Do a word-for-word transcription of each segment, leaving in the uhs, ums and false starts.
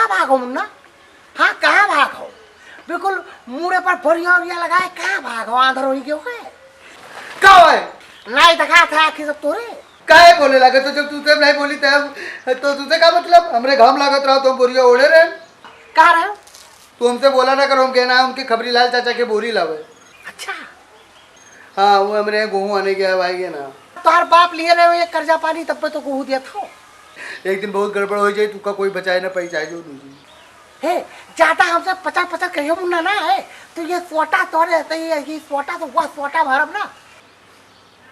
कहाँ भागो मुन्ना? हाँ, कहाँ भागो? बिल्कुल मूड़े पर बोरिया ओरिया लगाए, कहाँ भागो? आंधर होई गयो है? का है? नाहीं देखा था आँखी सब तोरे। काहे बोले लगे? तो जब तू से नहीं बोली तब, तो तुझे का मतलब? हमरे घाम लागत रहा तो हम बोरिया ओढ़े रहे। कहाँ रहे? तू हमसे बोला ना करो, हम कहना है उनके खबरी लाल चाचा के बोरी लावे। अच्छा। हाँ, वो हमरे यहाँ गेहूँ आने गया भाई के ना। तोहर बाप लिए रहे हो ये कर्जा पानी, तब पे तो गेहूँ दिया था। एक दिन बहुत गड़बड़ हो जाए, तुका कोई बचाए ना पाई, चाहे जो नहीं। हे, ज्यादा हमसे पचर पचर कहियो मुन्ना ना है, तो ये सोटा तोरे, तो ये, ये सोटा तो वह सोटा मारब ना।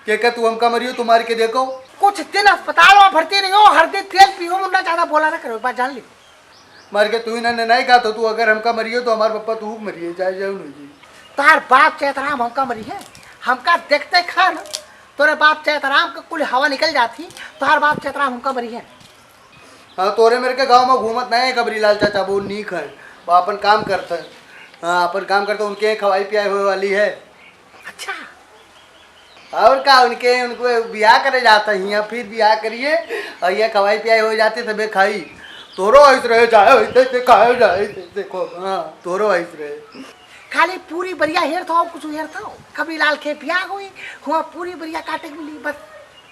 के का तू हमका मरियो, तू मार के देखो। कुछ दिन अस्पताल में भर्ती रहियो, हरदी तेल पियो मुन्ना, ज्यादा बोला ना करो, एक बात जान ली। मार के तू ही ना, ना, नहीं कहा तो तू, अगर हमका मरियो तो हमार पप्पा तू मरिए, चाहे जाओ नहीं जी। तोहार बाप चैतराम हमका मरिहे, हमका देखते खान तोरे बाप चैतराम के कुल हवा निकल जाती, तोहार बाप चैतराम हमका मरिहे। हाँ, तोरे मेरे के गाँव में घूमत नहीं है खबरी लाल चाचा, बहुत नीक है, वो अपन काम करते हैं। हाँ, अपन काम करते, उनके खवाई पियाई होए वाली है। अच्छा। और का, उनके, उनको बियाह करे जाता है यहाँ, फिर बियाह करिए और ये खवाई पियाई हो जाती तबे खाई। तोरो ऐस रहे, चाहे वैसे से खाए जाए, ऐसे से खो, हाँ, तोरो ऐस रहे। खाली पूरी बरिया हेर था, कुछ हेर था, खबरी लाल के बियाह हुई, हुआ पूरी बरिया काटे के मिली, बस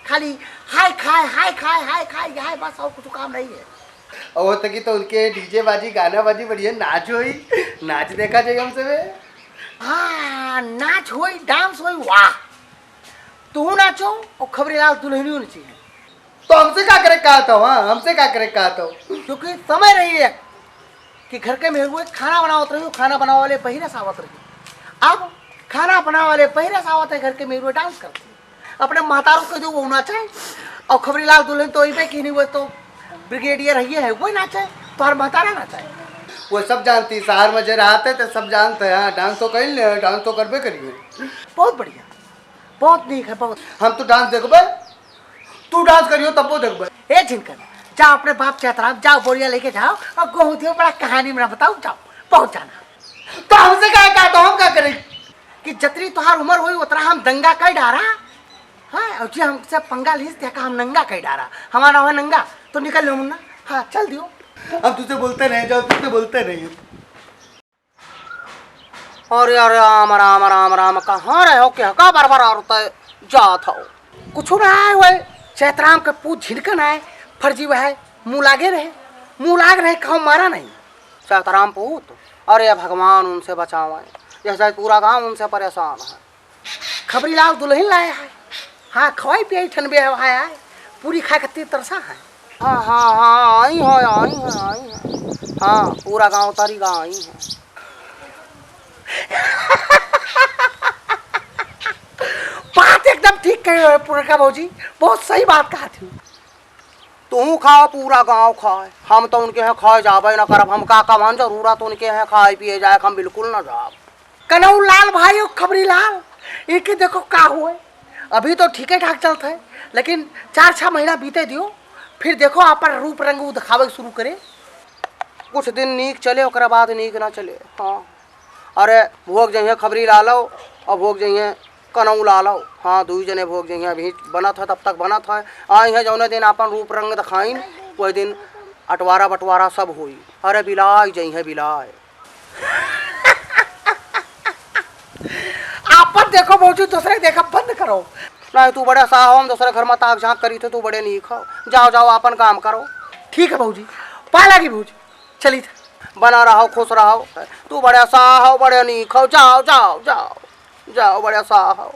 खाली हाय खाए, हाय खाए, हाय खाए, हाय, बस और कुछ काम नहीं है। और वो तकी तो उनके डीजे बाजी, गाना बाजी, बढ़िया नाच होई, नाच देखा जाए हमसे बे। हाँ, नाच होई, डांस होई, वाह। तू नाचो और खबरी लाल दुल्हनियों नचिहे। तो हमसे का करे कहा था, हाँ, हमसे का करे कहा था? क्योंकि समय रही है कि घर के मेहरुए खाना बनावत रही, खाना बनावे वाले बहिरे से आवत रही। अब खाना बनावे वाले बहिरे से आवत है, घर के मेहरुए डांस करती। अपने महतारो के जो वो नाचे, और खबरी लाल दुल्हन तो इबे की नहीं, वो तो ब्रिगेडियर है, ये है, वो नाचे, तो हर महतारा नाचे। वो सब जानती, शहर में जे रहते तो सब जानते हैं, हाँ, डांस तो कर ले, डांस तो करबे करिए। बहुत बढ़िया, बहुत नीक है, बहुत। हम तो डांस देखबे, तू डांस करियो तब वो देखबे। ए झिनकन, जाओ अपने बाप चैतराम, जाओ बोरिया लेके जाओ और गोहूँ दियो, बड़ा कहानी मेरा बताओ, जाओ, बहुत जाना। तो हमसे का, का, तो हम का करें? कि जतरी तोहार उम्र होई, उतरा हम दंगा कई डारा। हाँ, और जी हमसे पंगा लीस, देखा हम नंगा कई डारा। हमारा नाम है नंगा, तो निकल लो मुन्ना। हाँ, चल दियो। हम तुझसे बोलते नहीं, जाओ, तुझसे बोलते नहीं। अरे, अरे, राम, राम, राम, राम, कहाँ रहे हो? क्या का बार बार औरत जात हो? कुछ ना है, वही चैतराम के पूत झिनकन है, फर्जी वह मुँह लागे रहे, मुँह लाग रहे, कहूँ मारा नहीं। चैतराम पूत, अरे भगवान उनसे बचावे, जैसे पूरा गांव उनसे परेशान है। खबरी लाल दुल्हन लाया है। हाँ, खवाई पियाई ठनबे है, आया है। पूरी खाए खातिर तरसा है। हाँ, हाँ, हाँ, आई है, आई है, आई है। हाँ, पूरा गांव तारी गांव आई है। बात एकदम ठीक कही हो पुरनका भौजी, बहुत सही बात कहा थी। तू खाओ, पूरा गांव खाए, हम तो उनके यहाँ खाए जाबे ना करब। हम का कमान जरूरत उनके यहाँ खाए पिए जाए, हम बिल्कुल ना जाब। कनऊ लाल भाई और खबरी लाल, इनके देखो का हुए। अभी तो ठीके ठाक चलत है, लेकिन चार छह महीना बीते दियो, फिर देखो आपन रूप रंग उ दिखावे शुरू करे। कुछ दिन नीक चले, ओकरा बाद नीक ना चले। हाँ, अरे भोग जइहे खबरी लालो और भोग जइहे कनऊ लालो। हाँ, दुई जने भोग जइहे, अभी बनत है, तब तक बनत है। आई है जौने दिन आपन रूप रंग दिखाइन, वही दिन अटवारा बटवारा सब होई। अरे बिलाय जइहे बिलाय। आपन देखो भौजी, दूसरे देखा बंद करो। नहीं, तू बड़े साह हो, हम दूसरे घर में ताक झांक करी थे, तू बड़े नीक हो। जाओ, जाओ, आपन काम करो। ठीक है भौजी, पाए लागी भौजी, चली थे। बना रहो, खुश रहो। तू बड़े साह हो, बड़े नीक हो, जाओ, जाओ, जाओ, जाओ, बड़े साह हो।